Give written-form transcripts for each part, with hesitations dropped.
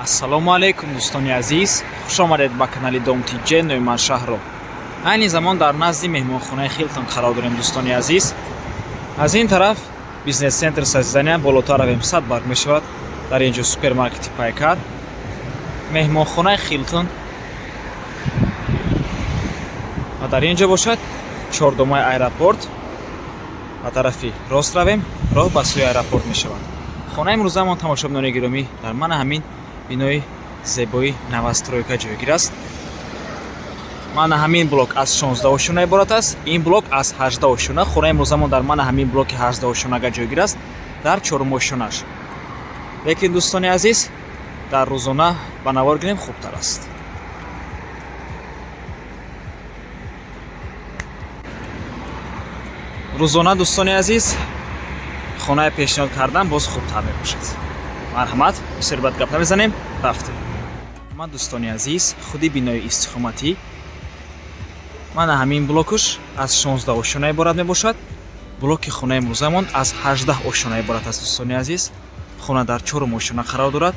Ассалому алайкум, дӯстони азиз, хуш омадед ба канали Дом Тиҷе. Номи ман Шаҳро. Айни замон дар назди меҳмонхонаи Хилтон қарор дорем, дӯстони азиз. Аз ин тараф бизнес-центр Созидания, болотар равем, Садбарг мешавад. Дар ин ҷо супермаркети Пайкар, меҳмонхонаи Хилтон ва дар ин ҷо бошад чордомаи аэропорт. Ба тарафи рост равем, роҳ ба сӯи аэропорт мешавад. Хонаи имрӯзамон, тамошобинони гиромӣ, дар мана ҳамин бинои зебои новостройка ҷойгир аст. Мана ҳамин блок аз 16 ошёна иборат аст, ин блок аз 18 ошёна. Хонаи имрӯзамон дар мана ҳамин блоки 18 ошёнага ҷойгир аст, дар чорум ошёнаш. Лекин, дӯстони азиз, дар рӯзона ба навор гирем хубтар аст. Рӯзона, дӯстони азиз, хонаи пешниҳод кардан боз хубтар мебошад. Марҳамат, бисёр бад гап намезанем, рафтем. Ман, дӯстони азиз, худи бинои истиқоматӣ, мана ҳамин блокуш аз 16 ошёна иборат мебошад. Блоки хонаи имрӯзамон аз 18 ошёна иборат аст, дӯстони азиз. Хона дар чорум ошёна қарор дорад.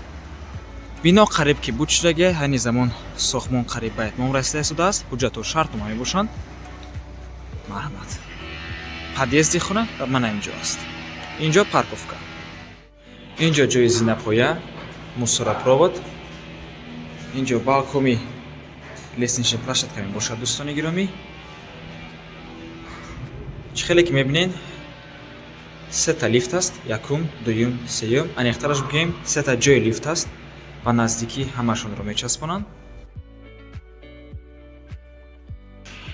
Бино қариб ки буд шудагия, айни замон сохтмон қариб ба итмом расида истодааст, ҳуҷҷатҳо шартнома мебошанд. Марҳамат, подъезди хона мана инҷо аст. Инҷо парковка, инҷо ҷои зинапоя, мусоропровод, инҷо балкони лестничная площадка мебошад. Дӯстони гиромӣ, чӣ хеле ки мебинед, сета лифт аст: якум, дуюм, сеюм. Аниқтараш бигӯем, сета ҷои лифт аст ва наздикӣ ҳамашонро мечаспонанд.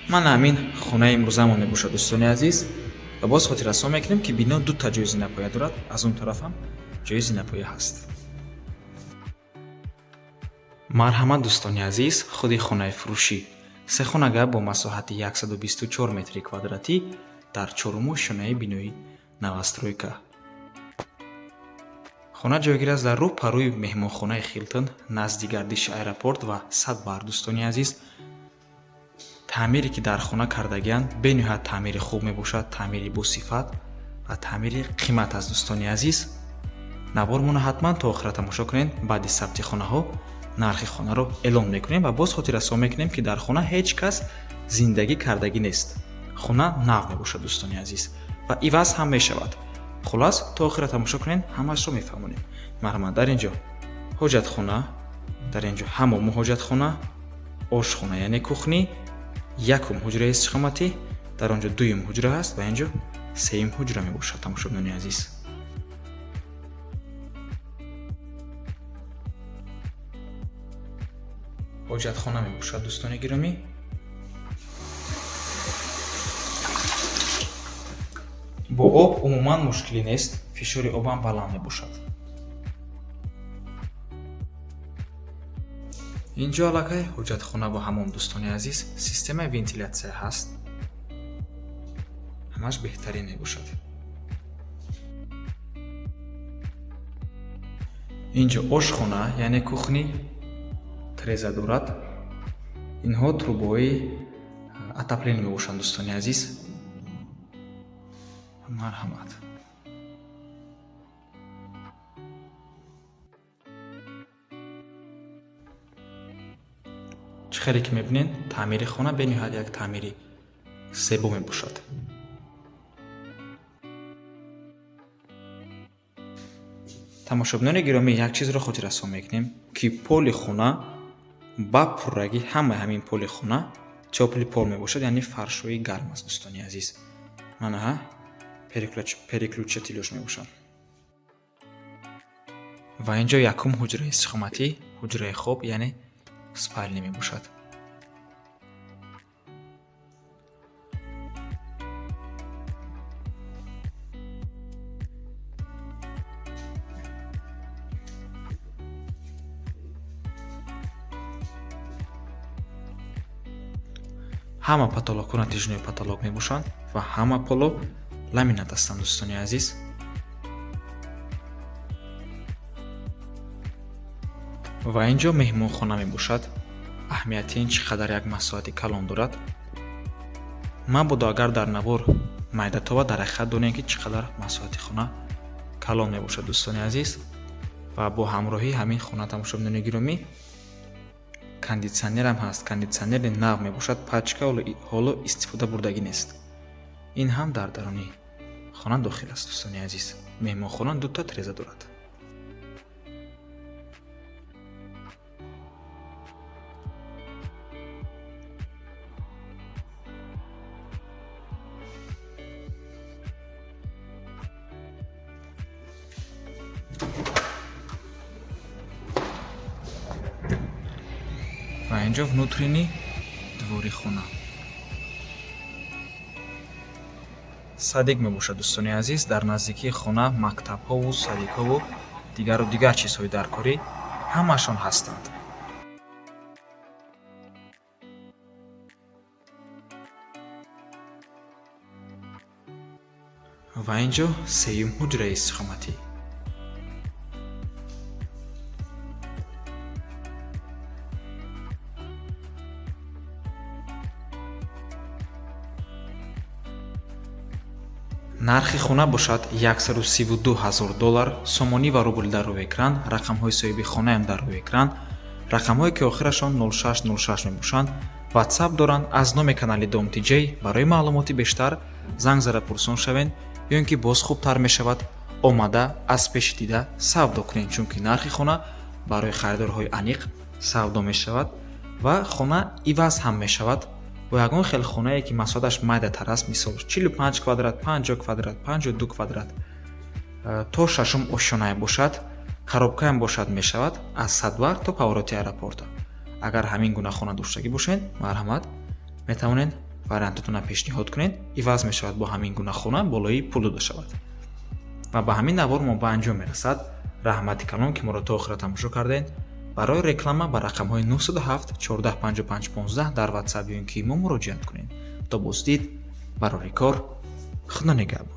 Мана ҳамин хонаи имрӯзамон мебошад, дӯстони азиз. Ва боз хотиррасон мекунем, ки бино дута ҷои зинапоя дорад, аз он тарафам ҷои зинапоя ҳаст. Марҳамат, дӯстони азиз, худи хонаи фурӯшӣ, сехонага бо масоҳати 124 метри квадратӣ дар чоруму ошёнаи бинои новостройка. Хона ҷойгир аст дар рӯ парӯи меҳмонхонаи Хилтон, назди гардиши аэропорт ва Садбарг. Дӯстони азиз, таъмире ки дар хона кардагианд, бениҳоят таъмири хуб мебошад, таъмири босифат ва таъмири қимат аст. Дӯстони азиз, навормонро ҳатман то охира тамошо кунед. Баъди сабти хонаҳо нархи хонаро эълон мекунем ва боз хотиррасон мекунем, ки дар хона ҳеҷ кас зиндагӣ кардагӣ нест, хона нав мебошад, дӯстони азиз, ва иваз ҳам мешавад. Хулас, то охира тамошо кунед, ҳамаашро мефаҳмонем. Марҳамат, дар ин ҷо ҳоҷатхона, дар ин ҷо ҳамому ҳоҷатхона, ошхона, яъне кухня, якум ҳуҷраи истиқоматӣ, дар он ҷо дуюм ҳуҷра ҳаст ва ин ҷо сеюм ҳуҷра мебошад, тамошобинони азиз. Ҳоҷатхона мебошад, дӯстони гиромӣ. Бо об умуман мушкилӣ нест, фишори обам баланд мебошад. Инҷо аллакай ҳоҷатхона бо ҳамом, дӯстони азиз, системаи вентилятсия ҳаст, ҳамаш беҳтарин мебошад. Инҷо ошхона, яъне кухня, треза дорад. Инҳо трубаҳои отопление мебошанд, дӯстони азиз. Марҳамат. Чӣ хеле ки мебинед, таъмири хона бениҳоят як таъмири зебо мебошад. Тамошобинони гиромӣ, як чизро хотиррасон мекунем, ки поли хона ба пуррагӣ, ҳамаи ҳамин поли хона тёплый пол мебошад, яъне фаршҳои гарм аст, дӯстони азиз. Манаҳа переключателёш мебошад. Ва ин ҷо якум ҳуҷраи истиқоматӣ, ҳуҷраи хоб, яъне спальня мебошад. Ҳама потолокҳо натяжной потолок мебошанд ва ҳама поло ламинат ҳастанд, дӯстони азиз. Ва ин ҷо меҳмонхона мебошад. Аҳамияти ин чӣ қадар як масоҳати калон дорад. Мабодо агар дар навор майда това, дар ҳақиқат донем, ки чӣ қадар масоҳати хона калон мебошад, дӯстони азиз. Ва бо ҳамроҳии ҳамин хона, тамошобинони гиромӣ, кондитсионерам ҳаст. Кондитсионери нав мебошад, пачка ҳоло истифода бурдагӣ нест. Ин ҳам дар даруни хона дохил аст, дӯстони азиз. Меҳмонхона дута тиреза дорад. Ва инҷо внутренний двори хона. Садик мебошад, дӯстони азиз. Дар наздикии хона мактабҳову садикҳову дигару дигар чизҳои даркорӣ ҳамаашон ҳастанд. Ва инҷо сеюм ҳуҷраи истиқоматӣ. Нархи хона бошад 132 ҳазор доллар, сомонӣ ва рубл дар рӯи экран, рақамҳои соҳиби хонаам дар рӯи экран, рақамҳое ки охирашон 0606 мебошанд, WhatsApp доранд. Аз номи канали Дом TJ барои маълумоти бештар занг зада пурсон шавед, ё ин ки боз хубтар мешавад омада аз пеши дида савдо кунед, чунки нархи хона барои харидорҳои аниқ савдо мешавад ва хона иваз ҳам мешавад бо ягон хел хонае, ки масоҳаташ майдатар аст, мисол 45 квадрат, 50 квадрат, 52 квадрат, то шашум ошёнае бошад, коробкаам бошад, мешавад аз Садбарг то повороти аэропорта. Агар ҳамин гуна хона доштагӣ бошед, марҳамат, метавонед вариантотонро пешниҳод кунед, иваз мешавад бо ҳамин гуна хона, болои пул дода шавад. Ва ба ҳамин навор мо ба анҷом мерасад. Раҳмати калон, ки моро то охира тамошо кардед. Барои реклама ба рақамҳои 907 14 55 15 дар WhatsApp ё ин ки имо муроҷиат кунед. То боздид, барори кор, Худо нигаҳбон.